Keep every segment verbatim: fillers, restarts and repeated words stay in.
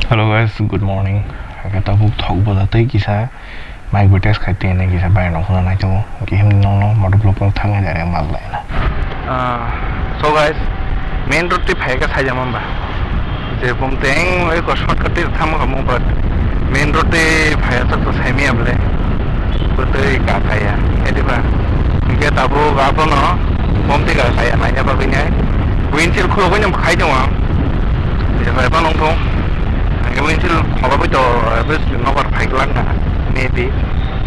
Hello guys, good morning. Ake tabuk thok boda tei kisa mic bo test khai tei nai kisa bai nong khna nai tongo. Himni nong no motor vlog no thang nai direct mal lai na. Ah, so guys, main road tei phai kha sai jama ba. Je bum teng oi ko shortcut tei thang ma mo, but main road tei phai sak to sai mi able. Bwtwi ka kaya ediba. Hingke tabuk abono bomti ka kaya naina bagwi nai windshield khulogwi no khai tongo ang. Jesa eba nongthong. Hingke windshield kholobwi to, eh, bwswk nobar phai glak na. Maybe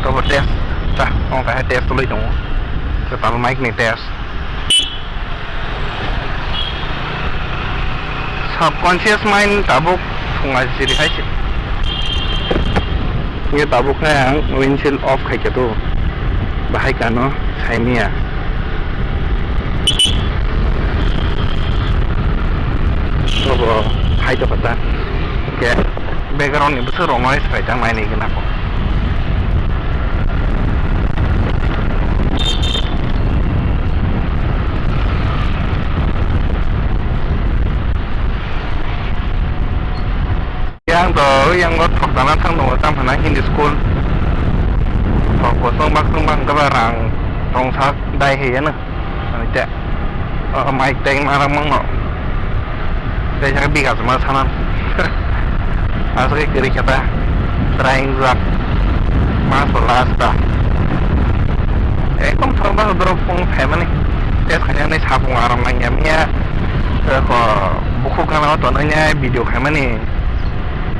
tobo test ta, tong kaha test toloi tongo. Kwtal mic ni test. Subconscious mind tabuk thunga siri hai se. Ye tabuk khe ang windshield off khai khe tu bahai kano saimiya. Tobo hai to kata. Ke background ni bwswk rok noise phai tang nai ni gwnang kho. Yang to, yang go thok dana thang tongo, tamo hwnna Hindi school. Thok bo chwng bak chwng bak hwnkhe ba rang tongsa dai hai yano. Ani te. O mic tei ma rang mangno. Tei jang biga chuma sanan. Aswk kwrwi khe ta. Trying jak. Mas bo last ta. Ekdom thok bak drop phung phaimani. Test khainani sapung aram nangya miya. Ko bukhuk gana o tonwi video khaimani.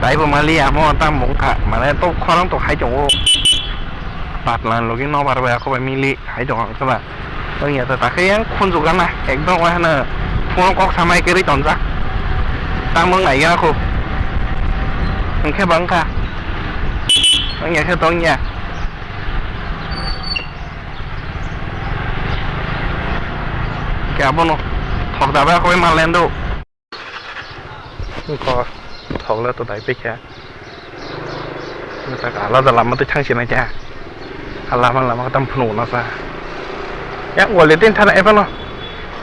Taibo mali amo tam wngkha. Mane to khorang to khai tongo. Patlan logi nobar bai ako bai mili hai tongo ang khe ba. Wngya ta takhe yang khunjukgana ekdom wahano phone kok samai kwrwi tonjak. Tamo wng naigena kho. Hwnkhe ba wngkha. Wngya khe to wngya. Khe abono thok dabai ako bai manlendo. Wngkha thokle to dai pekha. Wngkha alada lama twi thangsinai kha. A lama lama khe tam phunuk nasa. Yang wale tin thana ephano.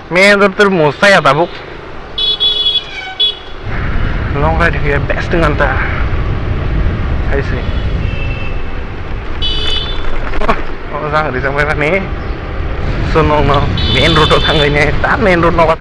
Main road twi musa ya tabuk. Long ride khe best wng anta. Hai se. O jang rijak bai mani. So nong no main road o thangwi ne ta main road no.